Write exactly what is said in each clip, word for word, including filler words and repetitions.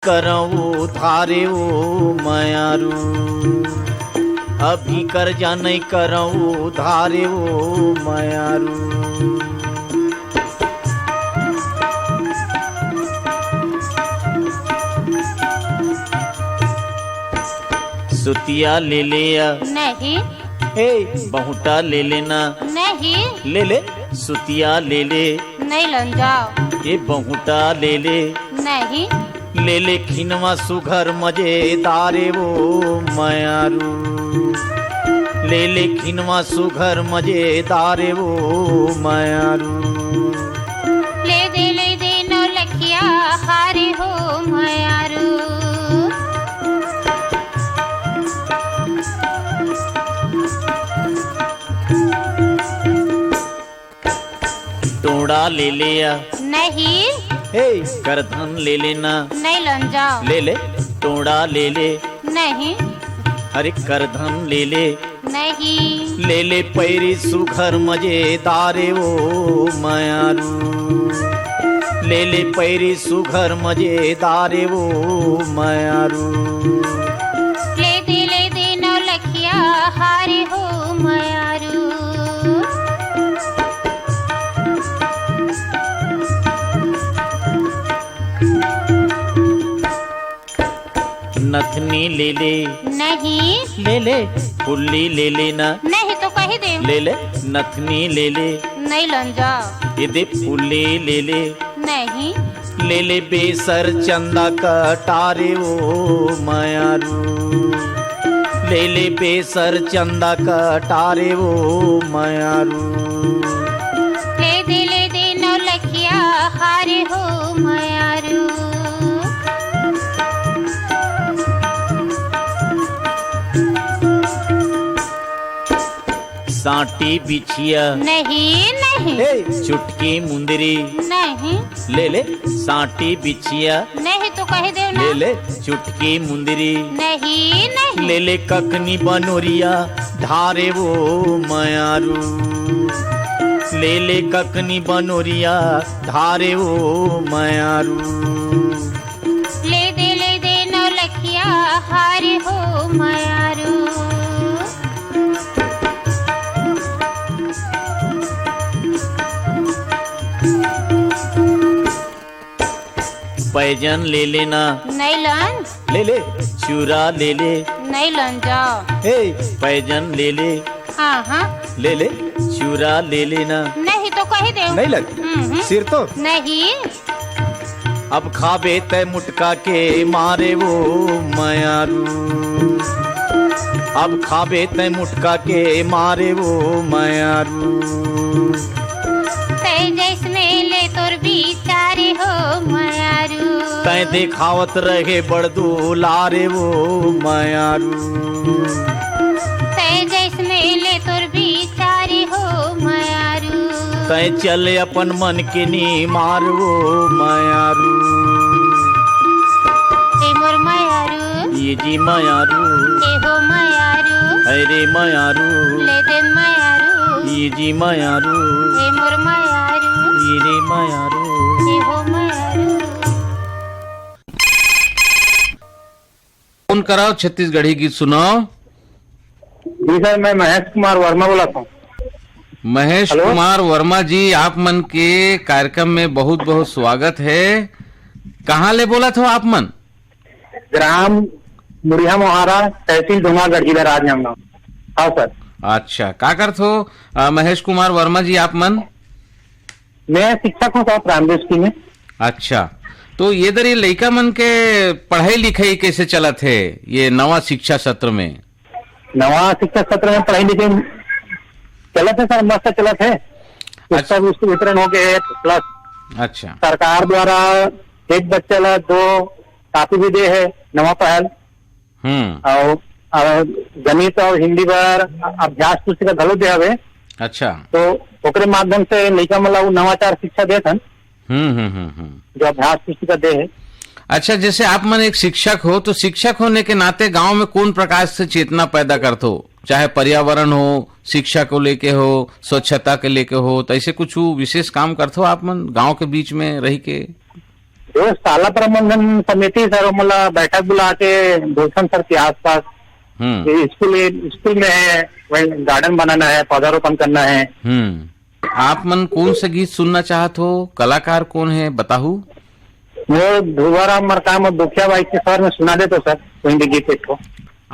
करव उधारे ओ मयारू, अभी करजा नइ करव उधारे ओ मयारू। सुतिया ले ले या। नहीं। ए, बहुटा ले लेना। नहीं। ले ले। सुतिया ले ले। नहीं लन जाओ। ए, बहुटा ले ले। नहीं। ले ले खिनवा सुघर मजेदार ओ मयारू। ले ले खिनवा सुघर मजेदार ओ मयारू। ले दे, ले दे नौलखिया हार हो मयारू। टोड़ा ले ले या। नहीं। हे, करधन ले लेना। नहीं लन जाओ। ले ले, टोड़ा ले ले। नहीं। अरे, करधन ले ले। नहीं। ले ले पैरी सुघर मजेदार ओ मयारू। ले ले पैरी सुघर मजेदार ओ मयारू। ले दे, ले दे नौलखिया हार हो मयारू। नथनी ले ले। नहीं। ले ले। फुल्ली ले लेना। नहीं तो कही दे। ले ले। नथनी ले ले। नहीं लन जा। ये दे फुल्ली ले ले। नहीं। ले ले बेसर चंदा कटारे ओ मयारू। ले ले बेसर चंदा कटारे ओ मयारू। ले दे, ले दे नौलखिया हार हो मयारू। सांटी बिछिया। नहीं, नहीं। ए, चुटकी मुंदरी। नहीं। ले ले, सांटी बिछिया। नहीं तो कही देव ना। ले ले, चुटकी मुंदरी। नहीं, नहीं। ले ले, ककनी बनोरिया, धारे वो मयारू। ले ले, ककनी बनोरिया, धारे वो मयारू। ले दे, ले दे नौलखिया, हारे हो मयारू। पैजन ले लेना। नहीं लन। ले ले। चूरा ले ले। नहीं लन जा। हे, पैजन ले ले। हाँ, हाँ। ले ले। चूरा ले लेना। नहीं तो कही दे। नहीं लग। हम्म, हम्म। सिर तो। नहीं। अब खाबे तै मुटका के मारे वो मयारू। अब खाबे तै मुटका के मारे वो मयारू। तै जैसने ले तोर बिचारे हो मयारू। तै देखावत रहे बड़ दुलारे वो मयारू। तै जैसने ले तोर बिचारे हो मयारू। तै चल अपन मन के नी मार वो मयारू। ए मोर मयारू। ये जी मयारू। ए हो मयारू। अरे मयारू। ले दे मयारू। ये जी मयारू। ए मोर मयारू। ये रे मयारू। ए हो मयारू। फोन कराओ, छत्तीसगढ़ी गीत सुनाओ। जी सर, मैं महेश कुमार वर्मा बोलत हूँ। महेश हेलो। कुमार वर्मा जी, आप मन के कार्यक्रम में बहुत बहुत स्वागत है। कहाँ ले बोलत हो आप मन? ग्राम मुड़िया मोहारा, तहसील डोंगरगढ़, जिला राजनांदगांव। हाँ सर। अच्छा, का करत हो, अ, महेश कुमार वर्मा जी, आप मन? मैं शिक्षक हूँ सर, प्राइमरी स्कूल में। अच्छा, तो ये दर ये लइका मन के पढ़ाई लिखाई कैसे चलत है ये नवा शिक्षा सत्र में? नवा शिक्षा सत्र में पढ़ाई लिखाई चलत है सर, मस्त चलत है। अच्छा। पुस्तक उसके वितरण हो गए है, प्लस अच्छा। सरकार द्वारा एक बच्चे ला दो कॉपी भी दे है, नवा पहल। हम्म। और, और गणित और हिंदी बर अभ्यास पुस्तिका घलो दे हवे। अच्छा। तो ओकरे माध्यम से लइका मन ला वो नवाचार शिक्षा देत हन, हम्म, हम्म, हम्म, हम्म। जो अभ्यास पुस्तिका दे है। अच्छा, जैसे आप मन एक शिक्षक हो, तो शिक्षक होने के नाते गांव में कौन प्रकार से चेतना पैदा करत हो, चाहे पर्यावरण हो, शिक्षा को लेके हो, स्वच्छता के लेके हो, तो ऐसे कुछ विशेष काम करत हो आप मन गांव के बीच में रह के? वो शाला प्रबंधन समिति, सर, वो मोला बैठक बुला के बोलथन, सर, के आसपास हम्म। ये स्कूल, स्कूल में है, वही गार्डन बनाना है, पौधारोपण करना है। हम्म। आप मन कौन सा गीत सुनना चाहत हो? कलाकार कौन है, बताहू? वो ध्रुवाराम मरकाम और दुखिया बाई के स्वर में सुना दे तो, सर, कोई भी गीत एक ठो।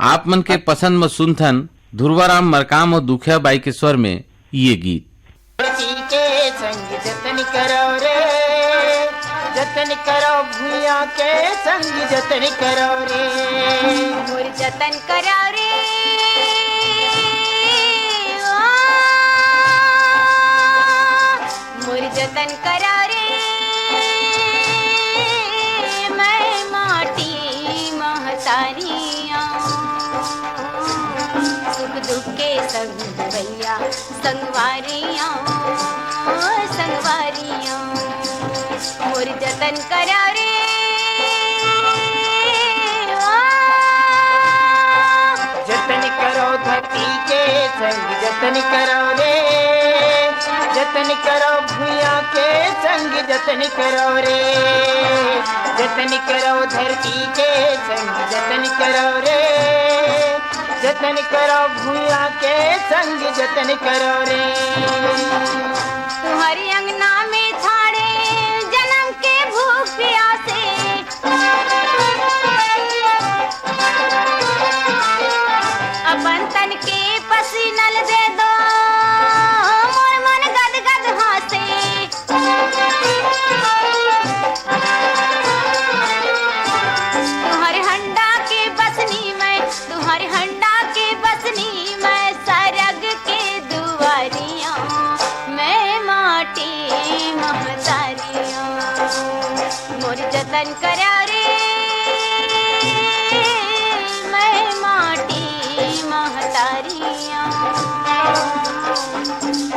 आप मन के पसंद म सुनथन ध्रुवाराम मरकाम और दुखिया बाई के स्वर में ये गीत। धरती के संग जतन करो रे, जतन करो भुइयां के संग जतन करो रे। मोर जतन करो रे, ओ, मोर जतन करो रे, मैं माटी महतारिया। सुख दुख के संग भैया संगवारियों, संगवारियों, मोर जतन करो रे, ओ। जतन करो धरती के संग, जतन करो रे, जतन करो भुइयां के संग, जतन करो रे, जतन करो धरती के संग, जतन करो रे। जतन करो भुइयां के संग, जतन करो रे। तुम्हारी अंगना में ठाड़े जन्म के भूख प्यासे, अपन तन के पसीनल दे दो, मोर मन गद गद हाँसे। तुहर हंडा के बसनी मैं, तुहर हंडा के बसनी मैं, सरग के दुआरियों मैं माटी महतारियों। मोर जतन करा रे, मैं माटी महतारियों।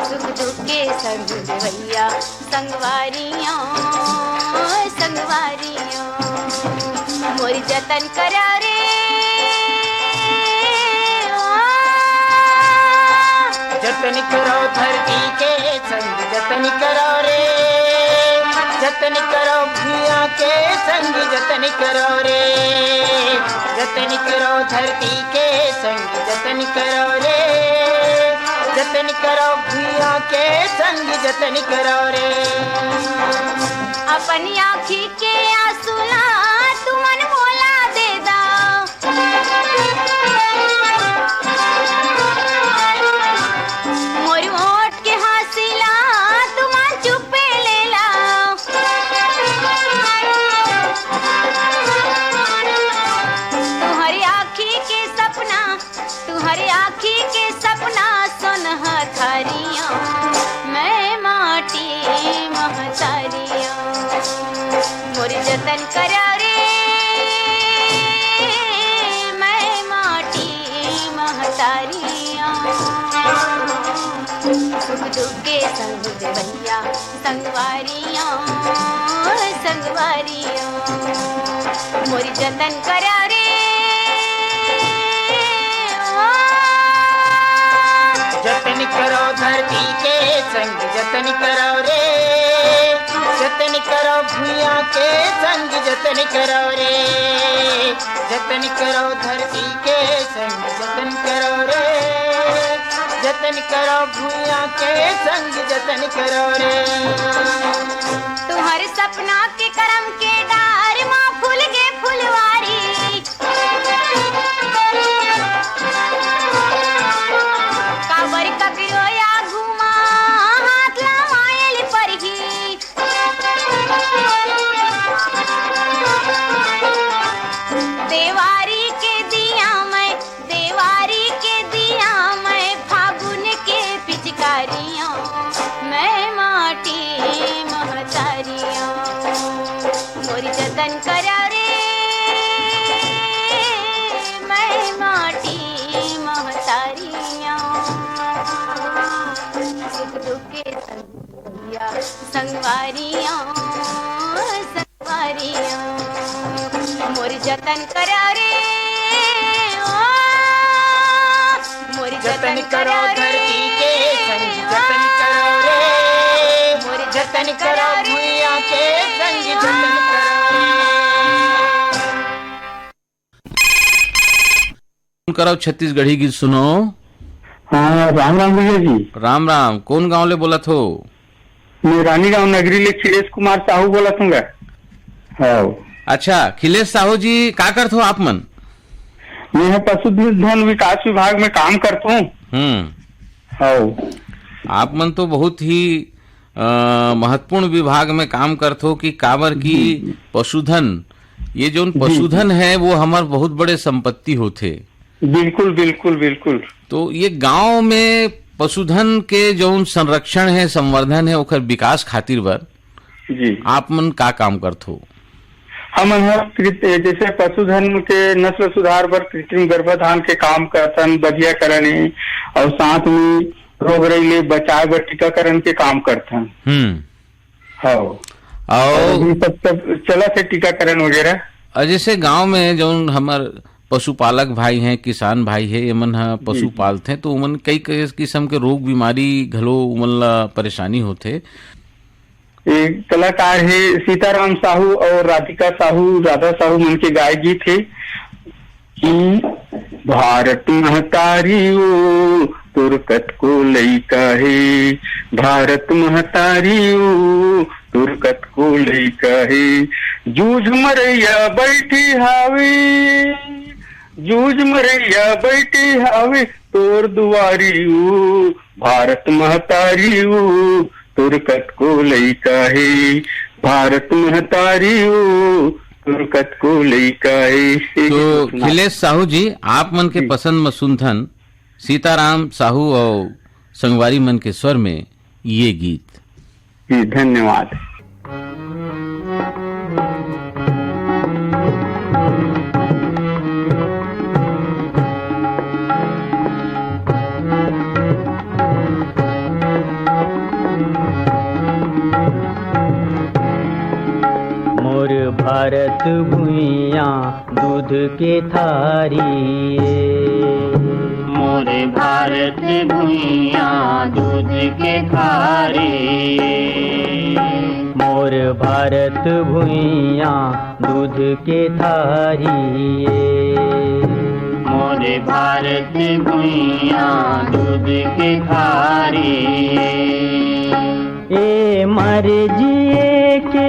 सुख दुख के संग भैया संगवारियों, संगवारियों, मोर जतन करा रे, ओ। जतन करो धरती के संग, जतन करो रे, जतन करो भुइयां के संग, जतन करो रे, जतन करो धरती के संग, जतन करो रे, जतन करो भुइयां के संग, जतन करो रे। अपन आँखी के आंसू ला तुमन मोला दे दव, मोर ओठ के हाँसी ला तुमन चुपे ले लव। तुहर आँखी के सपना, तुहर आँखी के सपना सोनहथारियों, मैं माटी महतारियों। मोर जतन करा रे, मैं माटी महतारियों। सुख दुख के संग भैया संगवारियों, संगवारियों, मोर जतन करा रे, ओ। जतन करो धरती के संग, जतन करो रे, जतन करो भुइयां के संग, जतन करो रे, जतन करो धरती के संग, जतन करो रे, जतन करो भुइयां के संग, जतन करो रे। तुहर सपना के करम के डार मा फूल गे फुलवारी, काबर ककरो आगू मा हाथ लमायल परही। देवारी के दिया मैं, देवारी के दिया मैं, फागुन के पिचकारियों मैं माटी महतारियों। मोर जतन करा रे, मैं माटी महतारियों। सुख दुख के संग भैया संगवारियों, संगवारियों, मोर जतन करा रे, ओ। मोर जतन जतन करो करा रे, धरती के संग, ओ। जतन करो रे। मोर जतन जतन करो करा रे, भुइयां के संग, ओ। जतन करो करव छत्तीसगढ़ी गीत सुनो। हाँ, राम राम भैया जी। राम राम, कौन गांव ले बोलत हो? मैं रानीगांव नगरी ले खिलेश कुमार साहू बोलत हूँ गा। हाँ। अच्छा खिलेश साहू जी, का करत हो आप मन? मैं ह पशुधन विकास विभाग में काम करत हूँ। हम्म। हाँ। आप मन तो बहुत ही अ, महत्वपूर्ण विभाग में काम करत हो कि काबर कि जी, जी। पशुधन, ये जोन जी, पशुधन जी। है वो हमर बहुत बड़े संपत्ति होथे। बिल्कुल, बिल्कुल, बिल्कुल। तो ये गांव में पशुधन के जोन संरक्षण है, संवर्धन है, ओकर विकास खातिर बर जी। आप मन का काम करत हो? हमन ह कृत-, जैसे पशुधन के नस्ल सुधार बर कृत्रिम गर्भाधान के काम करथन, बधियाकरण हे, और साथ में रोग रई ले बचाए बर टीकाकरण के काम करथन। हम्म। हाँ। और और अभी सब, सब चलत हे टीकाकरण वगैरह। और जैसे गांव में जौन हमर पशुपालक भाई हैं, किसान भाई हैं, एमन ह जी, पशु जी। पालथे, तो उमन कई, कई किस्म के रोग बीमारी घलो उमन ला परेशानी होथे। एक कलाकार हे सीताराम साहू और राधिका साहू, राधा साहू मन के गाय गीत हे कि भारत महतारी ओ, तोर कतको लइका हे, भारत महतारी ओ, तोर कतको लइका हे, जूझ मरैया बैठी हावे, जूझ मरैया बैठी हावे, तोर दुआरी ओ, भारत महतारी ओ, तोर कतको लइका हे, भारत महतारी ओ, तोर कतको लइका हे। ये तो गीत सुना। खिलेश साहू जी, आप मन के जी। पसंद म सुनथन सीताराम साहू और संगवारी मन के स्वर में ये गीत। जी, धन्यवाद। मोर भारत भुइयां दूध के थारी ए। मोर भारत भुइयां दूध के थारी ए। मोर भारत भुइयां दूध के थारी ए। मोर भारत भुइयां दूध के थारी ए। ए मर जिए के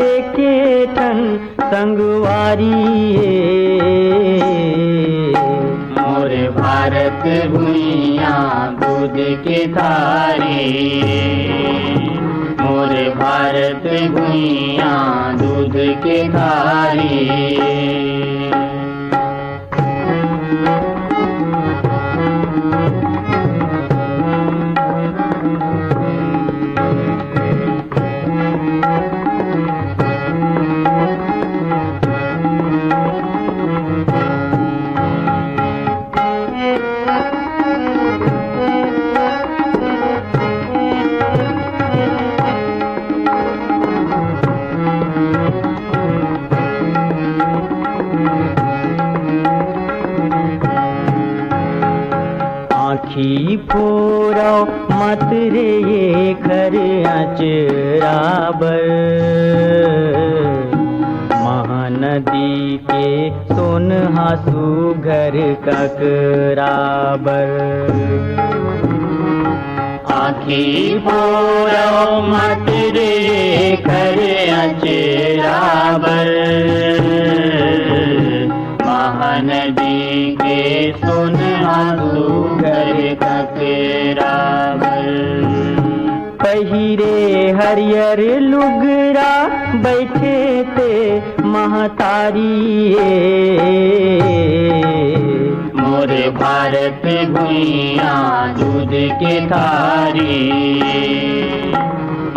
एके ठन संगवारी ए। मोर भारत भुइयां दूध के थारी ए। मोर भारत भुइयां दूध के थारी ए। आँखी फोरव मत रे एखर अँचरा बर, महानदी के सोनहा सुघर ककरा बर। आँखी फोरव मत रे एखर अँचरा बर, महानदी के सोनहा सुघर ककरा बर। पहिरे हरियर लुगरा बइठे ते महतारी ए। मोर भारत भुइयां दूध के थारी,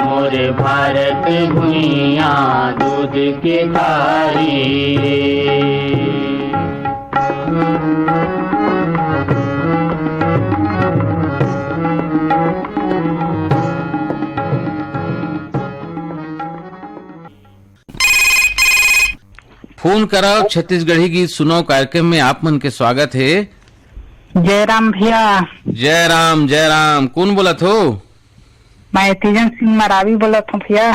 मोर भारत भुइयां दूध के थारी। फोन करव, छत्तीसगढ़ी गीत सुनव कार्यक्रम में आप मन के स्वागत हे। जय राम भैया। जय राम, जय राम। कोन बोलत हो? मैं तीजन सिंह मरावी बोलत हूँ भैया,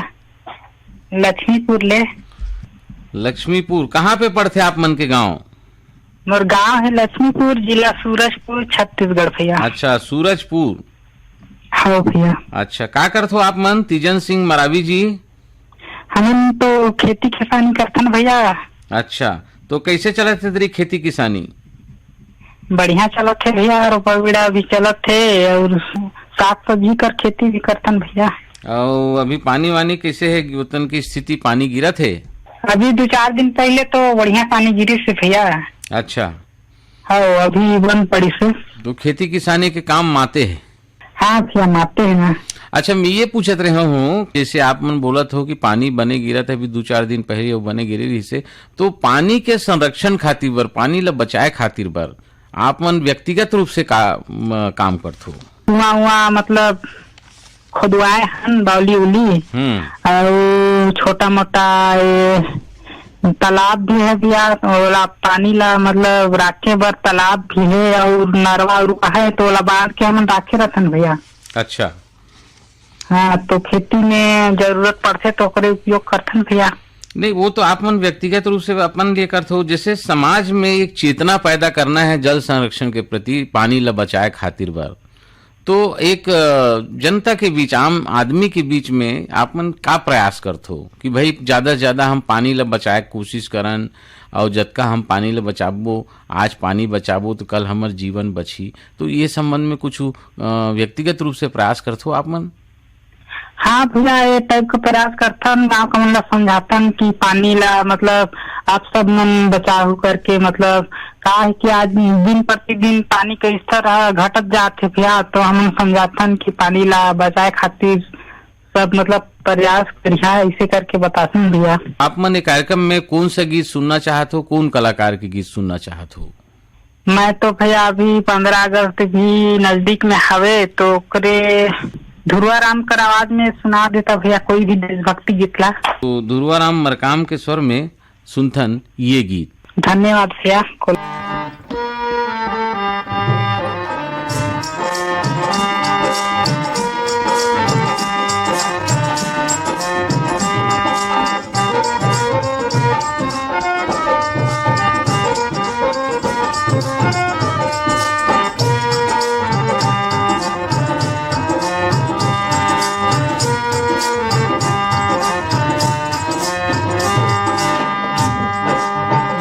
लक्ष्मीपुर ले। लक्ष्मीपुर, कहाँ पे पड़थे आप मन के गांव? मोर गांव है लक्ष्मीपुर, जिला सूरजपुर, छत्तीसगढ़ भैया। अच्छा, सूरजपुर। हाँ भैया। अच्छा, का करथो आप मन, तीजन सिंह मरावी जी? हमन तो खेती किसानी करथन भैया। अच्छा, तो कैसे चलत हे तेरी खेती किसानी? बढ़िया चलत हे भैया, रोपा बीड़ा भी चलत हे और साग सब्जी कर खेती भी करथन भैया। और अभी पानी वानी कैसे है, वतन की स्थिति, पानी गिरत है? अभी दो चार दिन पहले तो बढ़िया पानी गिरिस हे भैया। अच्छा। हाँ, अभी बंद पड़िस हे। तो खेती किसानी के काम माते है? हाँ भैया, माते है ना। अच्छा, मैं ये पूछत रहा हूँ, जैसे आप मन बोलत हो कि पानी बने गिरत है, अभी दो चार दिन पहले वो बने गिरे रहिस हे, तो पानी के संरक्षण खातिर बर, पानी ला बचाए खातिर बर आप मन व्यक्तिगत रूप से का म, काम करथो? कुआं उआं मतलब खोदवाए हन, बावली उली, हम्म। और छोटा मोटा ये तालाब भी है भैया, ओला पानी ला मतलब राखे बर तालाब भी है और नरवा उरवा है, तो ओला बांध के हमन राखे रहथन भैया। अच्छा। हाँ, तो खेती में जरूरत पड़थे तो ओकरे उपयोग करथन भैया। नहीं, वो तो आप मन व्यक्तिगत रूप से अपन लिए करथो, जैसे समाज में एक चेतना पैदा करना है जल संरक्षण के प्रति, पानी ला बचाए खातिर बर, तो एक, अ, जनता के बीच, आम आदमी के बीच में आप मन का प्रयास करथो कि भाई, ज्यादा से ज्यादा हम पानी ला बचाए के कोशिश करन, और जतका हम पानी ला बचाबो, आज पानी बचाबो तो कल हमर जीवन बची, तो ये संबंध में कुछ, अ, व्यक्तिगत रूप से प्रयास करथो आप मन? हाँ भैया, ये टाइप के प्रयास करथन, गांव के मन ला समझाथन कि पानी ला मतलब आप सब मन बचाहू करके, मतलब का है कि आज दिन प्रतिदिन पानी के स्तर ह घटत जात हे भैया, तो हमन समझाथन कि पानी ला बचाए खातिर सब मतलब प्रयास करिहा, ऐसे करके बताथन भैया। आप मन ये कार्यक्रम में कौन सा गीत सुनना चाहत हो, कौन कलाकार के गीत सुनना चाहत हो? मैं तो भैया अभी पंद्रह अगस्त भी नजदीक में हवे, तो ओकरे धुरवा राम कर आवाज में सुना देता भैया कोई भी देशभक्ति गीत ला। तो धुरवा राम मरकाम के स्वर में सुनथन ये गीत। धन्यवाद भैया।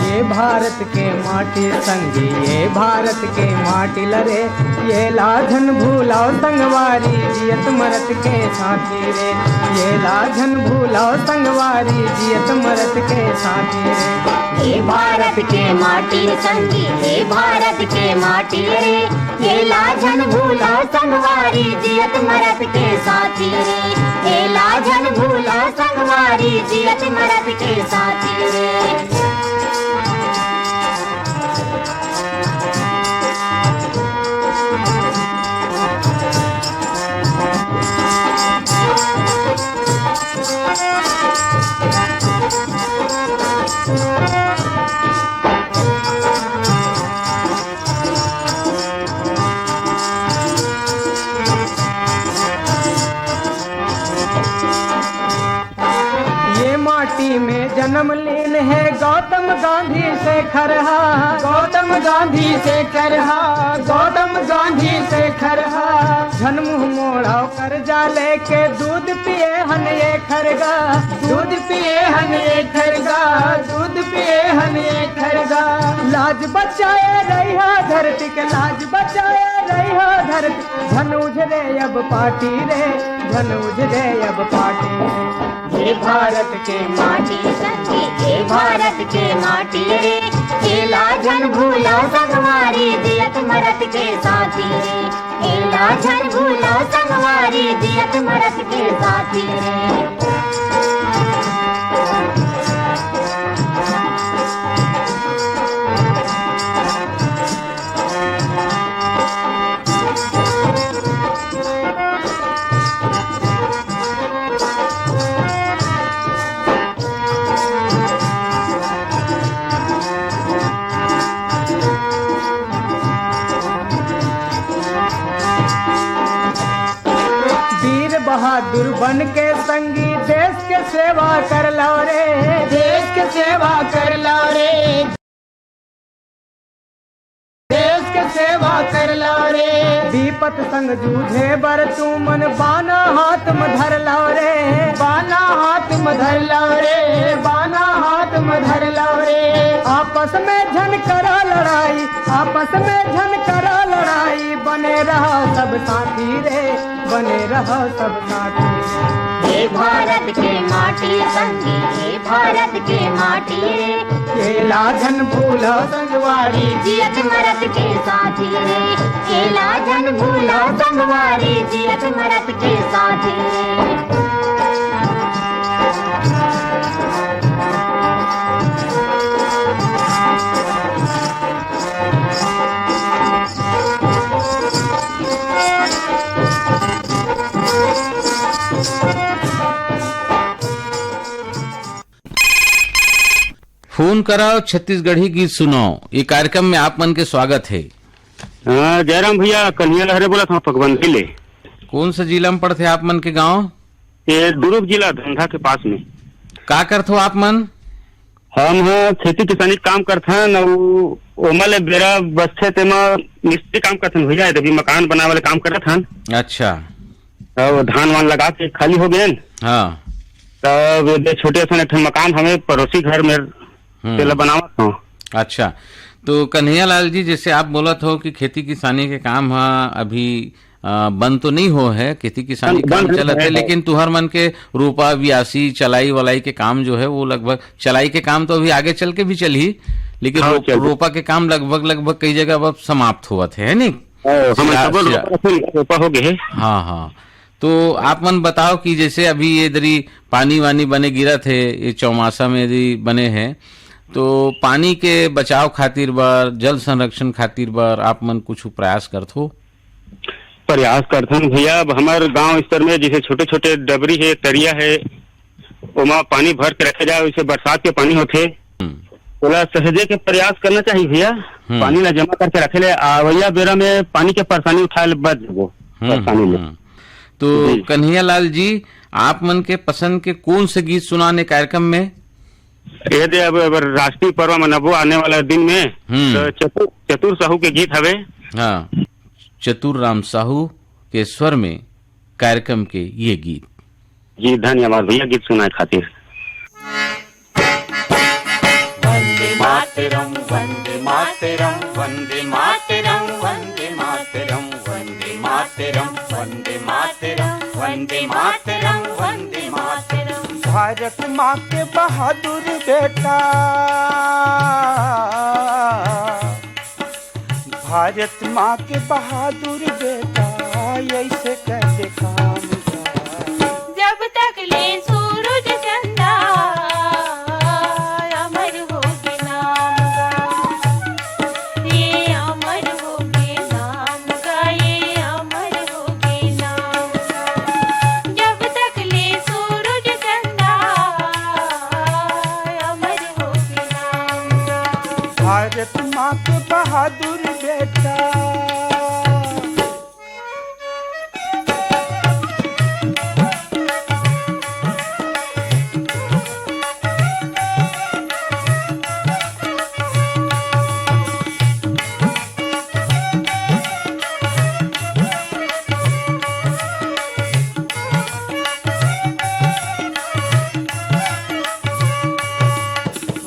ये भारत के माटी संगी, ये भारत के माटी लरे, ये ला झन भूलाओ संगवारी, जियत मरत के साथी रे, ये ला झन भूलाओ संगवारी, जियत मरत के साथी रे। ये भारत के माटी संगी, ये भारत के माटी रे, ये ला झन भूलाओ संगवारी, जियत मरत के साथी रे, ये ला झन भूलाओ संगवारी, जियत मरत के साथी रे। ये माटी में जन्म लीन है गौतम गांधी शेखर हा, गौतम गांधी शेखर हा, गौतम गांधी शेखर हा। झन मुंह मोड़ाओ, कर्जा लेके दूध पिए हन ये खरगा, दूध पिए हन ये खरगा, दूध पिए हन ये खरगा। लाज बचाए रहिहा धरती के, लाज बचाए रहिहा धरती। झन उझरे अब पाटी रे, झन उझरे अब पाटी रे। हे भारत के माटी संगी, हे भारत के माटी रे, हे ला झन भूला संगवारी, जियत मरत के साथी रे। हे ला झन भूला संगवारी, जियत मरत के साथी रे। वीर बहादुर बन के संगी देश के सेवा कर लो रे, देश के सेवा कर लो रे। सेवा कर लव रे। विपत संग जूझे बर तुमन बाना हाथ म धर लव रे। बाना हाथ म धर लव रे, बाना हाथ म धर लव रे। आपस में झन करा लड़ाई, आपस में झन करा लड़ाई, बने रहा सब साथी रे, बने रहा सब साथी रे। हे भारत के माटी संगी, हे भारत के माटी रे। एला झन भूला संगवारी, जियत मरत के साथी रे। एला झन भूला संगवारी, जियत मरत के साथी रे। फोन कराओ, छत्तीसगढ़ी गीत सुनाओ। ये कार्यक्रम में आप मन के स्वागत है। हाँ, जयराम भैया, कन्हैया लहरे बोलत हँव, पकबंदी ले। कौन सा जिला में पड़थे आप मन के गांव? ये दुरूग जिला, धंधा के पास में। का करथो आप मन? हम ह खेती किसानी के काम करथन, अउ ओमा ले बेरा बचथे तेमा मिस्त्री काम करथन भैया, ये दे भी मकान बनावे वाले काम करत हन। अच्छा। अउ धान वान लगा के खाली हो गए। हाँ। तब ये दे छोटे असन एक ठन मकान हवे पड़ोसी घर में, हम्म। तेला बनावत हँव। अच्छा, तो कन्हैया लाल जी, जैसे आप बोलत हो कि खेती किसानी के काम ह अभी, अ, बंद तो नहीं हो है, खेती किसानी बंद, काम बंद चलत है, है। लेकिन तुहर मन के रोपा, बियासी, चलाई वलाई के काम जो है, वो लगभग, चलाई के काम तो अभी आगे चल के भी चलही, लेकिन हाँ, रोप-, चल। रोपा के काम लगभग, लगभग कई जगह अब समाप्त होवत है, है नहीं? हाँ, हमर सिरा-, सब सिरा-, रोपा, रोपा हो गए है। हाँ, हाँ। तो आप मन बताओ कि जैसे अभी ये दरी पानी वानी बने गिरत हे, ये चौमासा में यदि बने हे, तो पानी के बचाव खातिर बर, जल संरक्षण खातिर बर आप मन कुछ प्रयास करथो? प्रयास करथन भैया, अब हमर गांव स्तर में जैसे छोटे-छोटे डबरी हे, तरिया हे, ओमा पानी भर के रखे जाए, वैसे बरसात के पानी होथे, हम्म। ओला सहेजे के प्रयास करना चाहिए भैया। हम्म। पानी ला जमा करके रखे ले, आवइया बेरा में पानी के परेशानी उठाए ले बच जाबो, हम्म, परेशानी ले। हम्म। तो जी। कन्हैया लाल जी, आप मन के पसंद के कौन से गीत सुनाने कार्यक्रम में? ये दे अब, अब राष्ट्रीय पर्व मनाबो आने वाला दिन में, हम्म। तो चतुर, चतुर साहू के गीत हवे। हाँ, चतुर राम साहू के स्वर में कार्यक्रम के ये गीत। जी, धन्यवाद भैया गीत सुनाए खातिर। वंदे मातरम, वंदे मातरम, वंदे मातरम, वंदे मातरम, वंदे मातरम, वंदे मातरम, वंदे मातरम, वंदे मातरम। भारत माँ के बहादुर बेटा, भारत माँ के बहादुर बेटा, ऐसे कैसे काम बा? जब तक ले सूरज चंदा, अमर होगे नाम गा। ये अमर होगे नाम गा, ये अमर होगे नाम गा। जब तक ले सूरज चंदा, अमर होगे नाम गा। भारत माँ के बहादुर बेटा।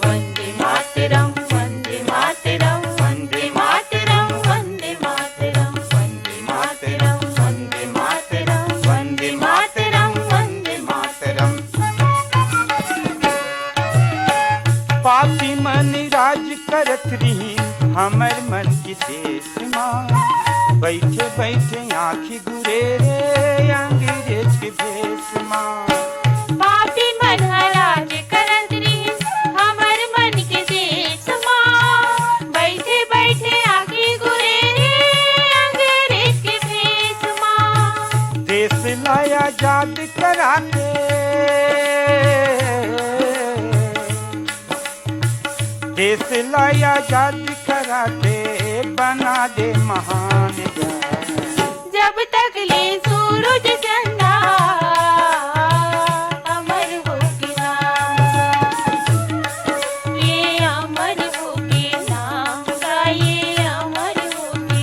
वंदे मातरम, वंदे मातरम, वंदे मातरम, वंदे मातरम, वंदे मातरम, वंदे मातरम, वंदे मातरम, वंदे मातरम। पापी मन राज करत रहिन हमर मन के देश मा, बैठे बैठे आँखी घुरे रे अंग्रेज के भेष मा। पापी मन ह राज करत रिहिस हमर मन के देश मा। बइठे बइठे आँखी घुरे रे अंग्रेज के भेष मा। देश ला आजाद करा के देश ला आजाद करा दे, बना दे महान देश। जब तक ले सूरज चंदा, अमर होगे नाम गा। ये अमर होगे नाम गा, ये अमर होगे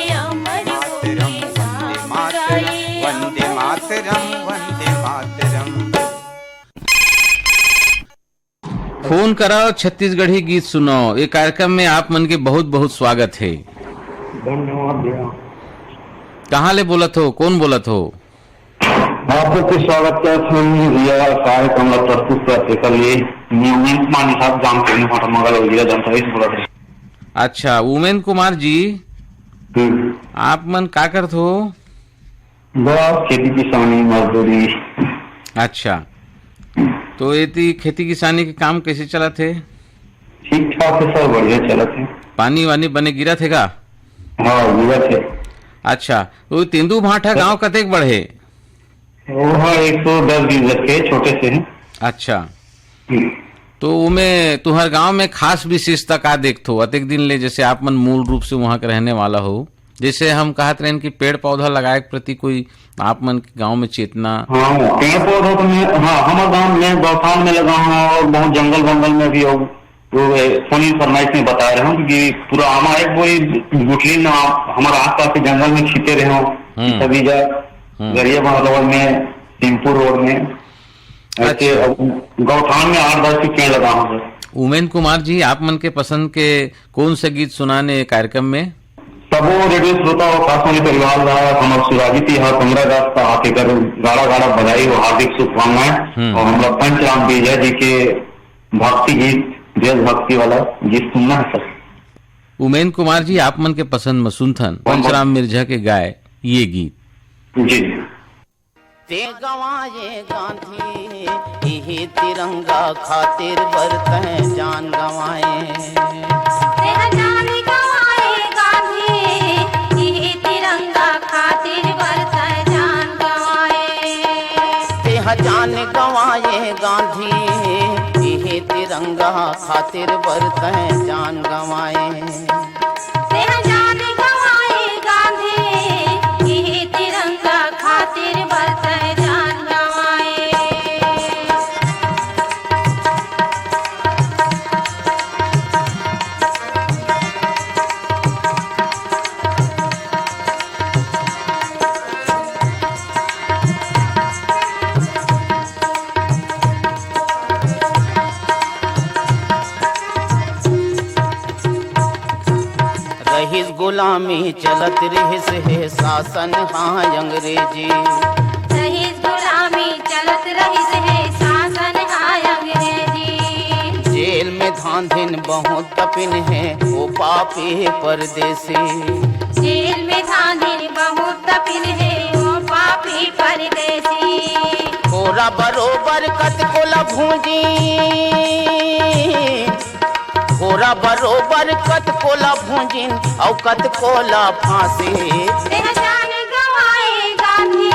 अमर होही राम गाए। वंदे मातरम, वंदे मातरम। फोन कराओ, छत्तीसगढ़ी गीत सुनाओ। ये कार्यक्रम में आप मन के बहुत बहुत स्वागत है। धन्यवाद भैया। कहाँ ले बोलत हो, कौन बोलत हो? आपको भी स्वागत करत हन भैया, कार्यक्रम ला प्रस्तुत करत के लिए। मैं उमेन कुमार निषाद, ग्राम केरनी भांठा, मंगल और जिला जामताड़ा से बोलत हन। अच्छा, उमेन कुमार जी, हम्म। आप मन का करत हो? बस खेती किसानी, मजदूरी। अच्छा, तो एती खेती किसानी के काम कैसे चलत हे? ठीक ठाक हे सर, बढ़िया चलत हे। पानी वानी बने गिरत हे का? हाँ, गिरत हे। अच्छा, तो तेंदू भांठा गांव कतेक बड़े हे? वो हाँ, एक सौ दस बीघा के छोटे से हे। अच्छा। हम्म। तो उमे तुहर गांव में खास विशेषता का देखथो? अतेक दिन ले जैसे आप मन मूल रूप से वहाँ के रहने वाला हो, जैसे हम कहत रहेन कि पेड़ पौधा लगाए के प्रति कोई आप मन के गांव में चेतना? हाँ, पेड़ पौधा तो मैं, हाँ, हमारे गांव में गौठान में लगा हूँ और बहुत जंगल वंगल में भी हो। वो सोनी फरमाइश में बता रहे हूँ कि पूरा हमारे कोई गुठली ना हमारे आसपास के जंगल में छिपे रहे हो, हम्म। सभी जा हम्म। गरिया रोड में, टीमपुर रोड में, ऐसे अच्छा। अब गौठान में आठ दस के पेड़ लगा हूँ सर। उमेन कुमार जी, आप मन के पसंद के कौन सा गीत सुनाने कार्यक्रम में? सबो रेडियो श्रोता और खास वाली परिवार ला हमर सुराजी तिहार पंद्रह अगस्त का हाथे कर गाड़ा गाड़ा बधाई और हार्दिक शुभकामनाएं। हम्म। और हमरा पंच राम बेजा जी के भक्ति गीत, देशभक्ति वाला गीत सुनना है सर। उमेन कुमार जी, आप मन के पसंद में सुनथन पंचराम मिर्झा के गाए ये गीत। जी। ते गंवाए गांधी, इही तिरंगा खातिर बर तैं जान गंवाए। तेह जान गंवाए गांधी, इही तिरंगा खातिर बर तैं जान गंवाए। तेह जान गंवाए गांधी, इही तिरंगा खातिर बर तैं जान गंवाए। तेह जान गंवाए गांधी, इही तिरंगा खातिर बर तैं जान गंवाए। रहिस गुलामी चलत रहिस हे शासन हा अंग्रेजी। रहिस गुलामी चलत रहिस हे शासन हा अंग्रेजी। जेल में धांधिन बहुत तपिन हे ओ पापी परदेसी। जेल धांधिन बहुत तपिन हे ओ पापी परदेसी। कोरा बरोबर कतको ला भूंजिन, कोरा बरोबर कतको ला भूंजिन, अउ कतको ला फांसी। तेह जान गंवाए गांधी,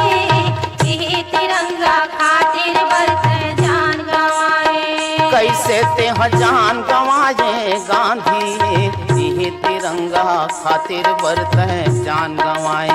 इही तिरंगा खातिर बर तैं जान गंवाए। कइसे तेह जान गंवाए गांधी, इही तिरंगा खातिर बर तैं जान गंवाए।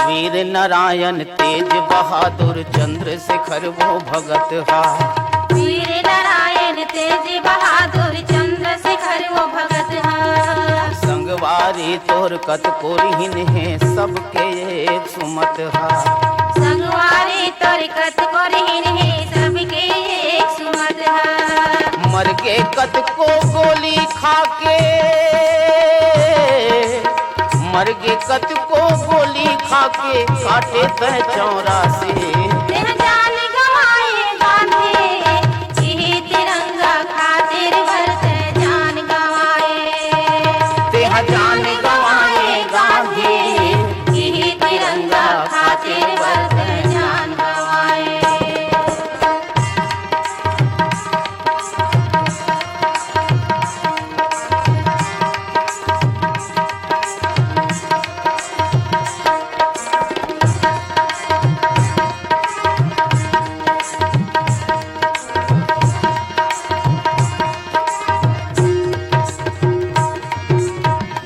वीर नारायण तेज बहादुर चंद्रशेखर वो भगत हा। वीर नारायण तेज बहादुर चंद्रशेखर वो भगत हा। संगवारी तोर कतको रिहिन हे, सबके एक सुमत हा। संगवारी तोर कतको रिहिन हे, सबके एक सुमत हा। मरगे कतको गोली खाके, मरगे कतको गोली खाके, काटे तैं चौरासी। तेह जान गंवाए गांधी, इही तिरंगा खातिर बर तैं जान गंवाए। तेह जान गंवाए गांधी, इही तिरंगा खातिर बर तैं जान गंवाए।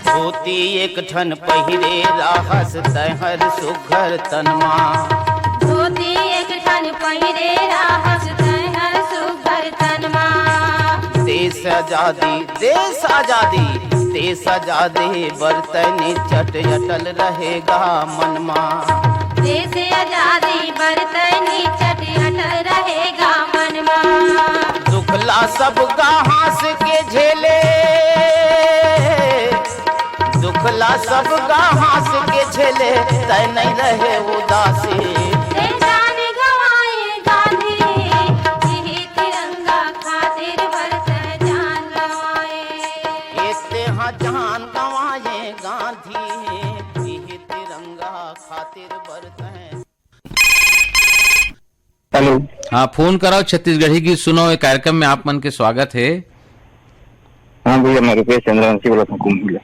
धोती एक ठन पहिरे राहस तैं हर सुघर तन मा। धोती एक ठन पहिरे राहस तैं हर सुघर तन मा। देश आजादी, देश आजादी, देश आजादी बर तैं निचट अटल रहेगा मन मा। देश आजादी बर तैं निचट अटल रहेगा मन मा। दुख ला सब गा हाँस के झेले, दुख ला सब गा हाँस के झेले, तैं नइ रहे उदासी। तें जान गंवाए गांधी, इही तिरंगा खातिर बर तैं जान गंवाए। ए तेंहा जान गंवाए गांधी, इही तिरंगा खातिर बर तैं। हेलो। हाँ, फोन कराओ छत्तीसगढ़ी गीत सुनाओ, ये कार्यक्रम में आप मन के स्वागत है। हाँ भैया, मैं रुपेश चंद्रवंशी बोलत हूँ कुंभला।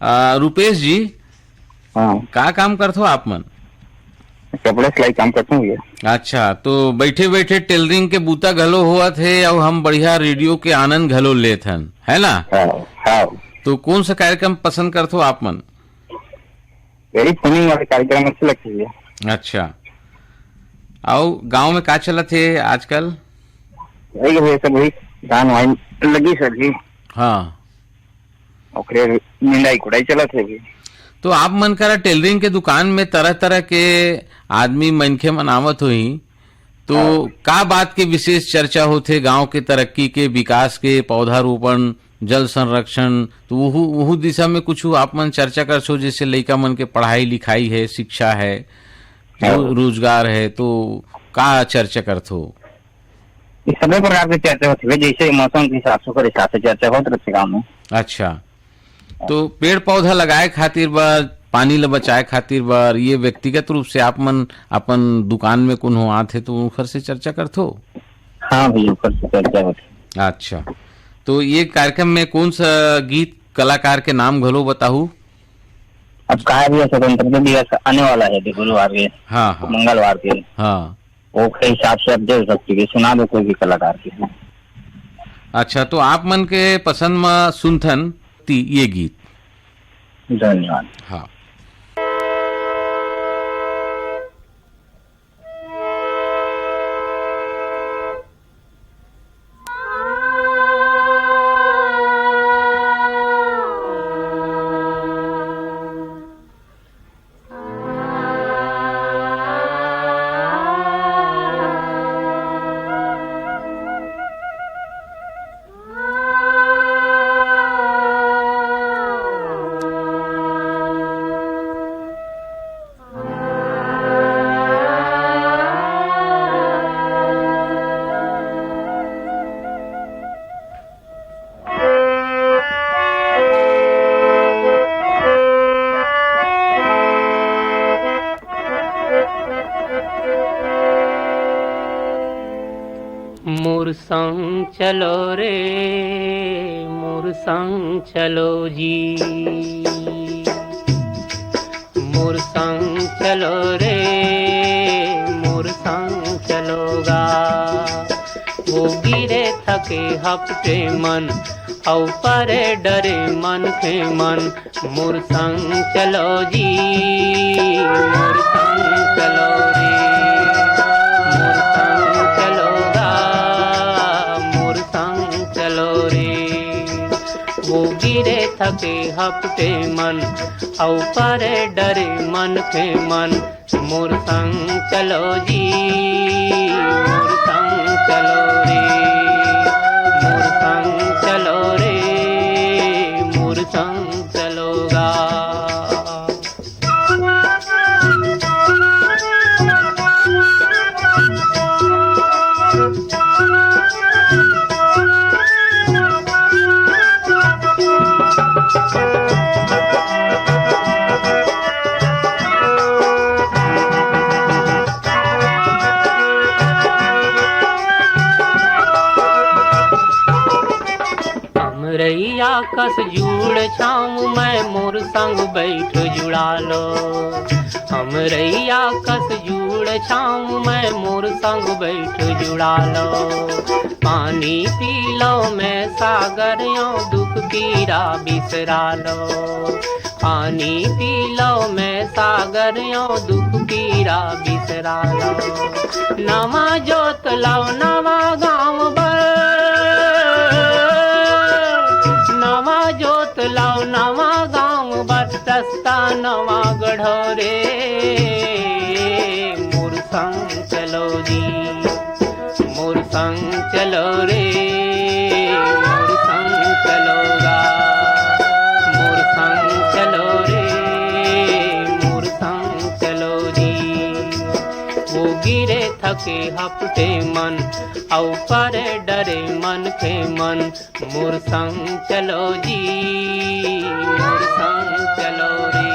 आ, रुपेश जी, हाँ। का काम करथो आप मन? कपड़ा सिलाई काम करता हूँ भैया। अच्छा, तो बैठे बैठे टेलरिंग के बूता घलो होवत हे अउ हम बढ़िया रेडियो के आनंद घलो लेत हन, है ना? हाँ, हाँ। तो कौन सा कार्यक्रम पसंद करथो आप मन? यही फोनिंग वाले कार्यक्रम अच्छे लगते हैं। अच्छा, अउ गांव में का चलत हे आजकल? वही भैया, सब वही धान वाइन लगी सर जी। हाँ। ओकरे निंदाई कुड़ाई चलत हे अभी। तो आप मन करा टेलरिंग के दुकान में तरह तरह के आदमी मनखे मन आवत होही, तो हाँ। का बात के विशेष चर्चा होथे? गांव के तरक्की के, विकास के, पौधारोपण, जल संरक्षण, तो वहू, वहू दिशा में कुछ आप मन चर्चा करथो, जैसे लइका मन के पढ़ाई लिखाई है, शिक्षा है, हाँ। रो-, रोजगार है, तो का चर्चा करथो? ये सभी प्रकार के चर्चा होथे, जैसे मौसम के हिसाब से, ओकर हिसाब से चर्चा होत रहिथे गाँव में। अच्छा, तो पेड़ पौधा लगाए खातिर बर, पानी ल बचाए खातिर बर, ये व्यक्तिगत रूप से आप मन अपन दुकान में कोनो आथे तो ओखर से चर्चा करथो? हाँ भैया, ओखर से चर्चा होथे। अच्छा, तो ये कार्यक्रम में कौन सा गीत कलाकार के नाम घलो बताहू? अब का है भैया, स्वतंत्रता दिवस आने वाला है, देखो, गुरुवार के, हाँ, हाँ। मंगलवार के। हाँ। ओखरे हिसाब से अब देशभक्ति के सुना दो कोई भी कलाकार के। अच्छा, तो आप मन के पसंद म सुनथन ती ये गीत। धन्यवाद। हाँ। चलो रे मोर संग चलो जी, मोर संग चलो रे, मोर संग चलो गा। वो गिरे थके हपटे मन, अउ परे डरे मनखे मन, मोर संग चलो जी, मोर संग चलो रे, मोर संग चलो गा, मोर संग चलो रे। वो गिरे थके हपटे मन, अउ परे डरे मनखे मन, मोर संग चलो जी, मोर संग चलो रे, मोर संग चलो रे, मोर संग चलो गा। अमरैया कस जुड़ छाँव मैं, मोर संग बैठ जुड़ा लो। अमरैया कस जुड़ छाँव मैं, मोर संग बैठ जुड़ा लो। पानी पी लो मैं सागर यो, दुख पीरा बिसरा लो। पानी पी लो मैं सागर यो, दुख पीरा बिसरा लो। नवा जोत लाओ नवा गाँव बर, नवा जोत लाओ नवा गाँव बर, रस्ता नवा गढ़ो रे। मोर संग चलो जी, मोर संग चलो रे, मोर संग चलो गा, मोर संग चलो रे, मोर संग चलो जी। वो गिरे थके हपटे मन, अउ परे डरे मनखे मन, मोर संग चलो जी, मोर संग चलो रे,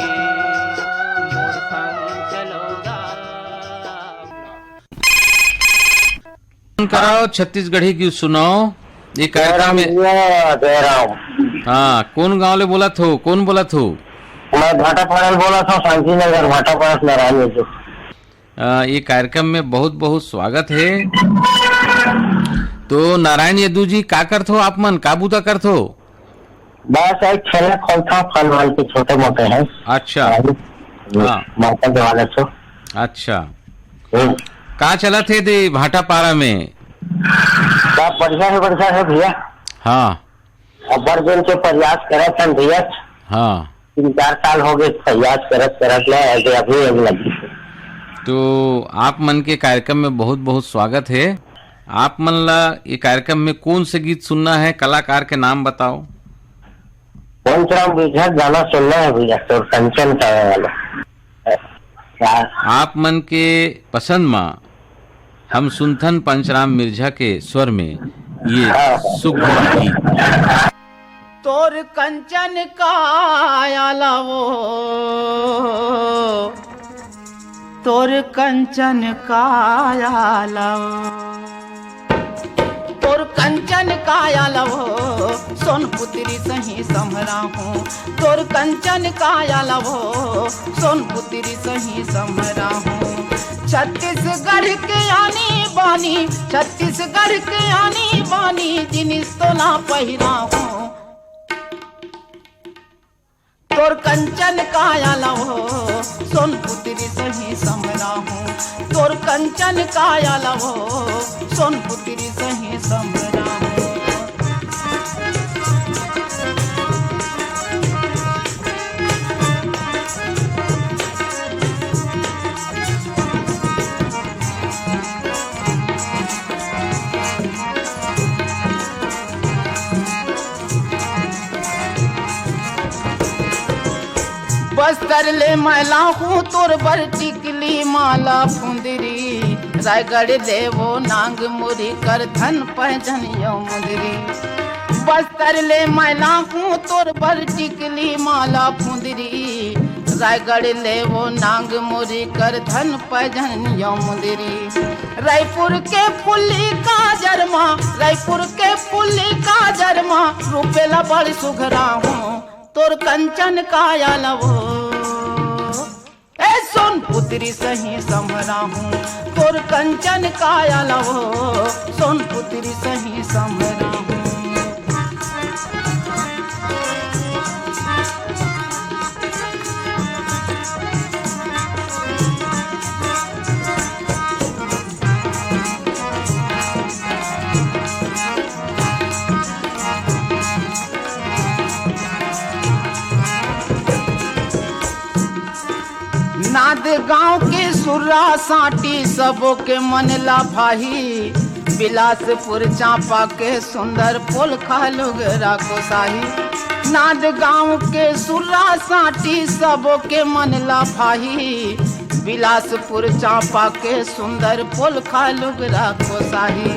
मोर संग चलो गा। फोन कराओ, छत्तीसगढ़ी गीत सुनाओ। ये कार्यक्रम जयराम में भैया, जयराम। हाँ, कौन गांव ले बोलत हो, कौन बोलत हो? मैं भाटापारा ले बोलत हूँ, शांति नगर भाटापारा से नारायण जी। अ, ये कार्यक्रम में बहुत बहुत स्वागत है। तो नारायण यदु जी, का करथो आप मन, का बूता करथो? बस एक ठेला खोलथो, फल वल के छोटे मोटे हैं। अच्छा। हाँ। हाँ। माता के वाले छो। अच्छा। हम्म। का चलत हे दे भाटापारा में? सब बढ़िया है, बढ़िया है भैया। हाँ। अब्बड़ दिन के प्रयास करत हन भैया। हाँ। तीन चार साल हो गए प्रयास करत करत ले, ऐसे अभी अभी लगी। तो आप मन के कार्यक्रम में बहुत बहुत स्वागत है। आप मन ला ये कार्यक्रम में कौन से गीत सुनना है, कलाकार के नाम बताओ। पंचराम बिरजा गाना सुनना है भैया, तोर कंचन का वाला। क्या? आप मन के पसंद मा हम सुनथन पंचराम मिर्झा के स्वर में ये सुगम गीत। तोर कंचन काया लावो, तोर कंचन काया लावो, तोर कंचन काया लावो, सोन पुतरी सही समरा हूँ। तोर कंचन काया लावो, सोन पुतरी सही समरा हूँ। छत्तीसगढ़ के आनी बानी, छत्तीसगढ़ के आनी बानी, जिनिस तो ना पहिरा हूँ। तोर कंचन काया लावो, सोन पुतरी सही समरा हूँ। तोर कंचन काया लावो, सोन पुतरी सही समरा हूँ। बस्तर ले मैं लाहूँ तोर बर टिकली माला फुंदरी, रायगढ़ ले वो नांग मुरी कर धन पैजनियो मुंदरी। बस्तर ले मैं लाहूँ तोर बर टिकली माला फुंदरी, रायगढ़ ले वो नांग मुरी कर धन पैजनिया मुंदरी। रायपुर के फुल्ली काजर मा, रायपुर के फुल्ली काजर मा, रूपेला बड़ सुघरा हूँ, तोर कंचन काया लवो। ए सोन पुत्री सही समरा हूँ, तोर कंचन काया लवो, सोन पुत्री सही समरा हूँ। नाद गांव के सुर्रा सांटी, सबो के मन ला भाही। बिलासपुर चांपा के सुंदर पोलखा लुगरा कोसाही। नाद गांव के सुर्रा सांटी, सबो के मन ला भाही। बिलासपुर चांपा के सुंदर पोलखा लुगरा कोसाही।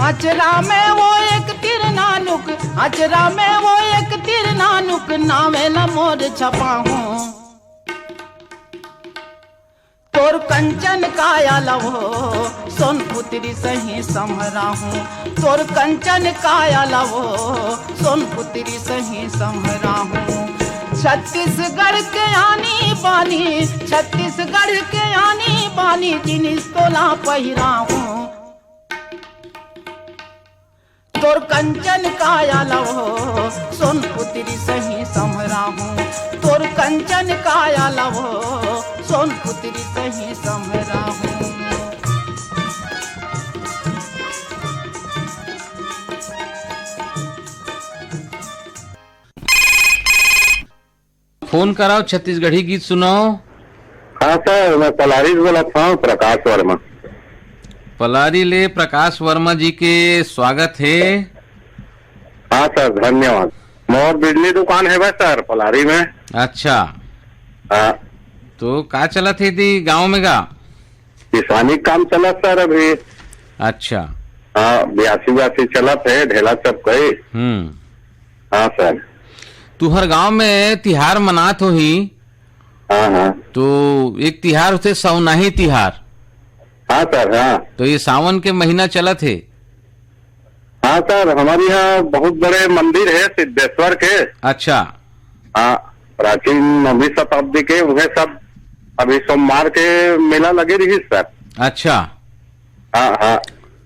अचरा में वो एक तीर नानुक, अचरा में वो एक तीर नानुक, नावे ला मोर छपाहूँ। तोर कंचन काया लवो, सोन पुत्री सही समरा हूँ। तोर कंचन काया लवो, सोन पुत्री सही समरा हूँ। छत्तीसगढ़ के आनी बानी, छत्तीसगढ़ के आनी बानी, जिनिस तोला पहिरा हूँ। तोर कंचन काया लवो, सोन पुत्री सही समरा हूँ। तोर कंचन काया लवो, सोन पुत्री सही समरा हूँ। फोन कराओ, छत्तीसगढ़ी गीत सुनाओ। हाँ सर, मैं पलारी से बोलत हूँ, प्रकाश वर्मा। पलारी ले प्रकाश वर्मा जी के स्वागत हे। हाँ सर, धन्यवाद। मोर बिजली दुकान हे बस सर, पलारी में। अच्छा। हाँ। तो का चलत हे दी गांव में गा? किसानी काम चलत सर अभी। अच्छा। हाँ, ब्यासी ब्यासी चलत हे, ढेला सब कई। हम्म। हाँ सर। तुहर गांव में तिहार मनात होही? हाँ, हाँ। तो एक तिहार होथे सवनाही तिहार। हाँ सर, हाँ। तो ये सावन के महीना चलत हे। हाँ सर, हमारे यहाँ बहुत बड़े मंदिर है सिद्धेश्वर के। अच्छा। हाँ, प्राचीन नौवीं शताब्दी के, उहे सब अभी सोमवार के मेला लगे रही सर। अच्छा। हाँ, हाँ।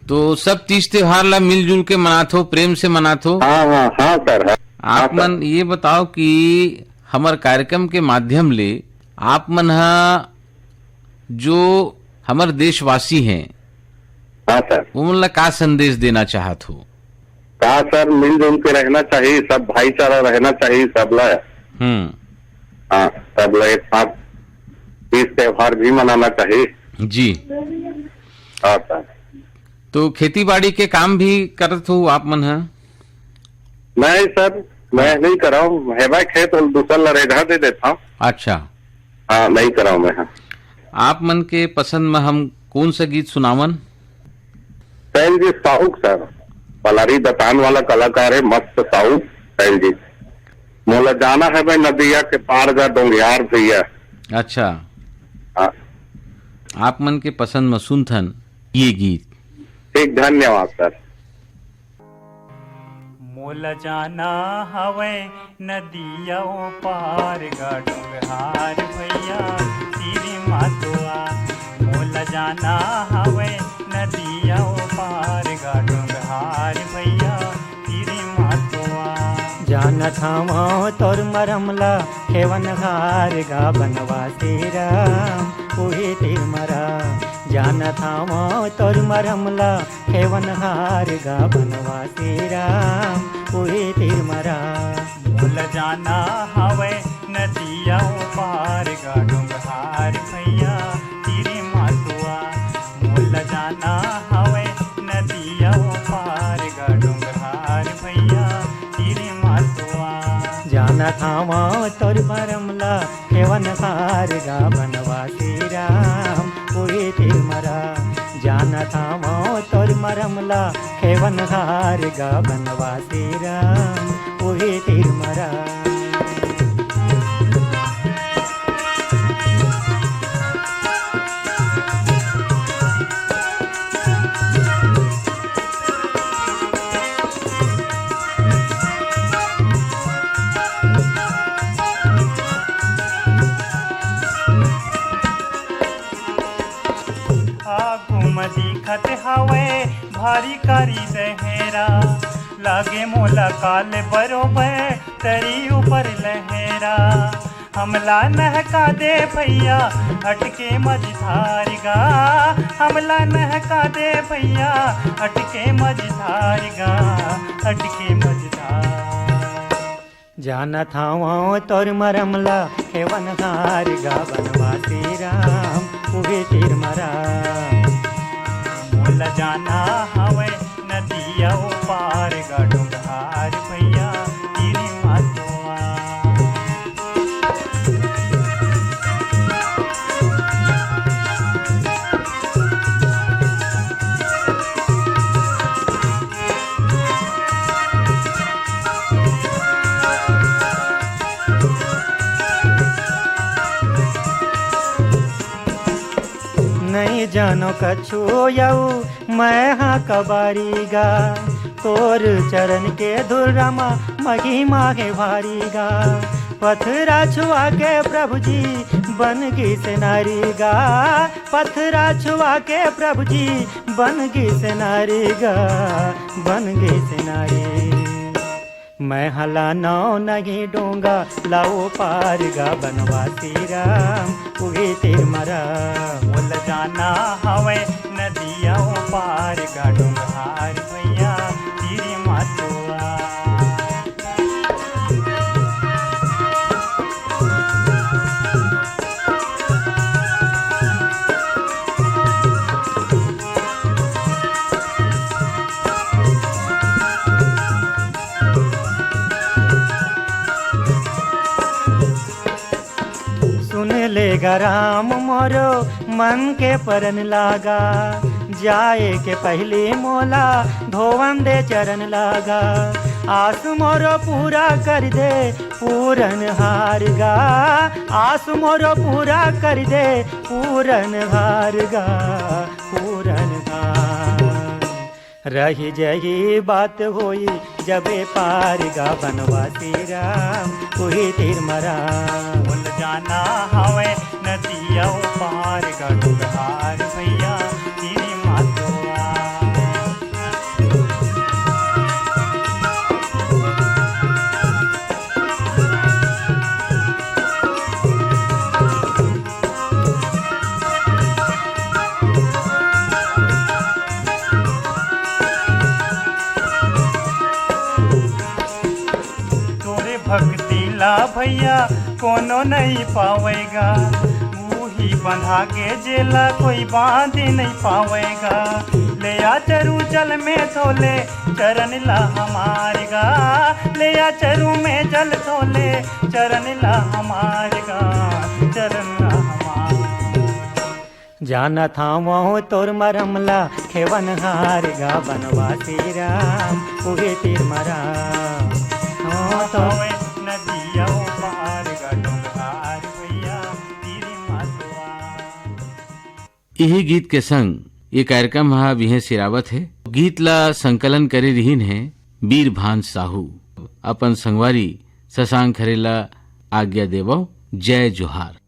तो सब तीज त्योहार ला मिलजुल के मनाथो, प्रेम से मनाथो। हाँ, हाँ, हाँ सर, हाँ। आप हाँ सर। मन ये बताओ कि हमर कार्यक्रम के माध्यम ले आप मन ह जो हमर देशवासी हैं, हाँ सर। उमन ला का संदेश देना चाहत हो? का सर, मिलजुल के रहना चाहिए, सब भाईचारा रहना चाहिए, सब ला। हम्म। हाँ, सब ला एक साथ तीज त्योहार भी मनाना चाहिए। जी। हाँ सर। तो खेती बाड़ी के काम भी करत हो आप मन ह? नहीं सर, मैं हाँ। नहीं कराऊँ, हेबा खेत और दूसर ला रेगहा दे देता हूँ। अच्छा। हाँ, नहीं कराऊँ मैं, हाँ। आप मन के पसंद में हम कौन सा गीत सुनावन? शैल जी साहू सर, पलारी दतान वाला कलाकार है, मस्त साहू शैल जी। मोला जाना है भाई नदिया के पार गा डोंगियार भैया। अच्छा। हाँ। आप मन के पसंद में सुनथन ये गीत। ठीक, धन्यवाद सर। मोला जाना हवय नदिया ओ पार गा डोंगहार भैया तीर मातोआ। मोला जाना हवय नदिया ओ पार गा डोंगहार भैया तीर मातोआ। जानत हवं तोर मरम ला खेवनहार गा बनवासी राम उही तीर मरा। जानत हवं तोर मरम ला खेवनहार गा बनवासी राम उही तीर मरा। मोला जाना हवय नदिया ओ पार गा डोंगहार भैया तीर मातुआ। मोला जाना हवय नदिया ओ पार गा डोंगहार भैया तीर मातुआ। जानत हवं तोर मरम ला खेवनहार गा बनवासी राम उही तीर मरा। जानत हवं तोर मरम ला खेवनहार गा बनवासी राम उही तीर मरा। हत हवय भारी कारी दहेरा, लागे मोला काल बरोबर तरी ऊपर लहेरा। हमला नहका दे भैया, अटके मझधार गा। हमला नहका दे भैया, अटके मझधार गा, अटके मझधार। जानत हवं तोर मरम ला, खेवनहार गा बनवासी राम, उहे तीर मरा। मोला जाना हवय नदिया ओ पार गा, डोंगहार भैया तीर मतवा। नइ जानो कछु यऊ मैं हा कबारी गा, तोर चरण के धुर्रा मा महिमा हे भारी गा। पथरा छुआ के प्रभु जी बन गिस नारी गा, पथरा छुआ के प्रभु जी बन गिस नारी गा, बन गिस नारी। मैं हला नौ नहीं डोंगा लाओ पार गा बनवासी राम, उही तीर मरा। मोला जाना हवय नदिया ओ पार गा, डोंगहार भैया तीर मतवा। सुन ले गा राम मोरो मन के परन लागा, जाए के पहली मोला धोवन दे चरण लागा। आस मोरो पूरा कर दे पूरन हार गा, आस मोरो पूरा कर दे पूरन हार गा, पूरन हार। रही जही बात होई जबे पार गा बनवासी राम, उही तीर मरा। बोल जाना हवे नदिया ओ पार गा, डोंगहार भैया तेरी मातवा। तोरे भक्ति ला भैया कोनो नहीं पावेगा, उही बंधा के जेला कोई बांध नहीं पावेगा। ले आ चरू जल में धोले चरण ला हमार गा, ले आ चरू में जल धोले चरण ला हमार गा, चरण ला हमार। जानत हावं तोर मरम ला, खेवनहार गा बनवासी राम, उहे तीर मरा। हो तो हवे नदिया ओ पार गा, डोंगहार भैया, तीर मतवा। इही गीत के संग ये कार्यक्रम ह बिहें सिरावत हे। गीत ला संकलन करे रिहिन हे बीरभान साहू। अपन संगवारी शशांक खरे ला आज्ञा देवव। जय जोहार।